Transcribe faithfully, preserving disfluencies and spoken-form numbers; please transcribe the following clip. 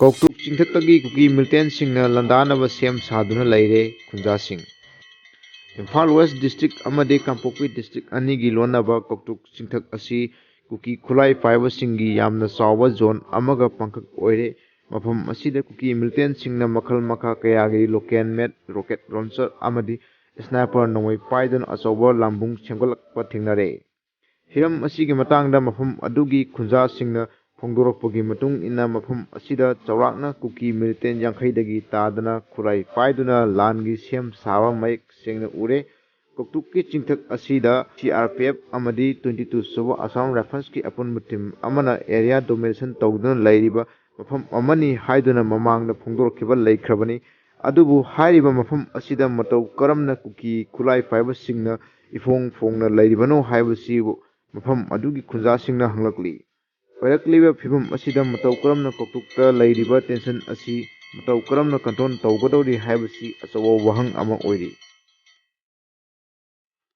ꯀꯧꯇ꯭ꯔꯨꯛ ꯆꯤꯡꯊꯛꯇꯒꯤ ꯀꯨꯀꯤ ꯃꯤꯂꯤꯇꯦꯟꯁꯤꯡꯅ ꯂꯥꯟꯗꯥꯅꯕ ꯁꯦꯝ ꯁꯥꯗꯨꯅ ꯂꯩꯔꯦ꯫ ꯈꯨꯟꯖꯥꯁꯤꯡ꯫ ꯏꯝꯐꯥꯜ ꯋꯦꯁ ꯗꯤꯁꯇ꯭ꯔꯤꯛ ꯑꯃꯗꯤ ꯀꯥꯡꯄꯣꯛꯄꯤ ꯗꯤꯁꯇ꯭ꯔꯤꯛ ꯑꯅꯤꯒꯤ ꯂꯣꯟꯅꯕ ꯀꯧꯇ꯭ꯔꯨꯛ ꯆꯤꯡꯊꯛ ꯑꯁꯤ ꯀꯨꯀꯤ ꯈꯨꯠꯂꯥꯏ ꯄꯥꯏꯕꯁꯤꯡꯒꯤ ꯌꯥꯝꯅ ꯆꯥꯎꯕ ꯖꯣꯟ ꯑꯃꯒ ꯄꯥꯡꯈꯛ ꯑꯣꯏꯔꯦ꯫ ꯃꯐꯝ ꯑꯁꯤꯗ ꯀꯨꯀꯤ ꯃꯤꯂꯤꯇꯦꯟꯁꯤꯡꯅ ꯃꯈꯜ ꯃꯈꯥ ꯀꯌꯥꯒꯤ ꯂꯣꯀꯦꯜ ꯃꯦꯠ ꯔꯣꯀꯦꯠ ꯂꯣꯟꯆꯔ ꯑꯃꯗꯤ ꯁ꯭ꯅꯥꯏꯄꯔ ꯅꯣꯡꯃꯩ ꯄꯥꯏꯗꯨꯅ ꯑꯆꯧꯕ ꯂꯥꯝꯕꯨꯡ ꯁꯦꯝꯒꯠꯂꯛꯄ ꯊꯦꯡꯅꯔꯦ꯫ ꯍꯤꯔꯝ ꯑꯁꯤꯒꯤ ꯃꯇꯥꯡꯗ ꯃꯐꯝ ꯑꯗꯨꯒꯤ ꯈꯨꯟꯖꯥꯁꯤꯡꯅ ꯐꯣꯡꯗꯣꯔꯛꯄꯒꯤ ꯃꯇꯨꯡ ꯏꯟꯅ, ꯃꯐꯝ ꯑꯁꯤꯗ ꯆꯥꯎꯔꯥꯛꯅ ꯀꯨꯀꯤ ꯃꯤꯂꯤꯇꯦꯟ ꯌꯥꯡꯈꯩꯗꯒꯤ ꯇꯥꯗꯅ ꯈꯨꯠꯂꯥꯏ ꯄꯥꯏꯗꯨꯅ ꯂꯥꯟꯒꯤ ꯁꯦꯝ ꯁꯥꯕ ꯃꯌꯦꯛ ꯁꯦꯡꯅ ꯎꯔꯦ꯫ ꯀꯧꯇ꯭ꯔꯨꯛꯀꯤ ꯆꯤꯡꯊꯛ ꯑꯁꯤꯗ ꯁꯤ ꯑꯥꯔ ꯄꯤ ꯑꯦꯐ ꯑꯃꯗꯤ ꯇ꯭ꯋꯦꯟꯇꯤ ꯇꯨ ꯁꯨꯕ ꯑꯁꯥꯝ ꯔꯥꯏꯐꯜꯁꯀꯤ ꯑꯄꯨꯟꯕ ꯇꯤꯝ ꯑꯃꯅ ꯑꯦꯔꯤꯌꯥ ꯗꯣꯃꯤꯅꯦꯁꯟ ꯇꯧꯗꯨꯅ ꯂꯩꯔꯤꯕ ꯃꯐꯝ ꯑꯃꯅꯤ ꯍꯥꯏꯗꯨꯅ ꯃꯃꯥꯡꯗ ꯐꯣꯡꯗꯣꯔꯛꯈꯤꯕ ꯂꯩꯈ꯭ꯔꯕꯅꯤ꯫ ꯑꯗꯨꯕꯨ ꯍꯥꯏꯔꯤꯕ ꯃꯐꯝ ꯑꯁꯤꯗ ꯃꯇꯧ ꯀꯔꯝꯅ ꯀꯨꯀꯤ ꯈꯨꯠꯂꯥꯏ ꯄꯥꯏꯕꯁꯤꯡꯅ ꯏꯐꯣꯡ ꯐꯣꯡꯅ ꯂꯩꯔꯤꯕꯅꯣ ꯍꯥꯏꯕꯁꯤꯕꯨ ꯃꯐꯝ ꯑꯗꯨꯒꯤ ꯈꯨꯟꯖꯥꯁꯤꯡꯅ ꯍꯪꯂꯛꯂꯤ꯫ ꯑꯣꯏꯔꯛꯂꯤꯕ ꯐꯤꯕꯝ ꯑꯁꯤꯗ ꯃꯇꯧ ꯀꯔꯝꯅ ꯀꯧꯇ꯭ꯔꯨꯛꯇ ꯂꯩꯔꯤꯕ ꯇꯦꯟꯁꯟ ꯑꯁꯤ ꯃꯇꯧ ꯀꯔꯝꯅ ꯀꯟꯇ꯭ꯔꯣꯜ ꯇꯧꯒꯗꯧꯔꯤ ꯍꯥꯏꯕꯁꯤ ꯑꯆꯧꯕ ꯋꯥꯍꯪ ꯑꯃ ꯑꯣꯏꯔꯤ꯫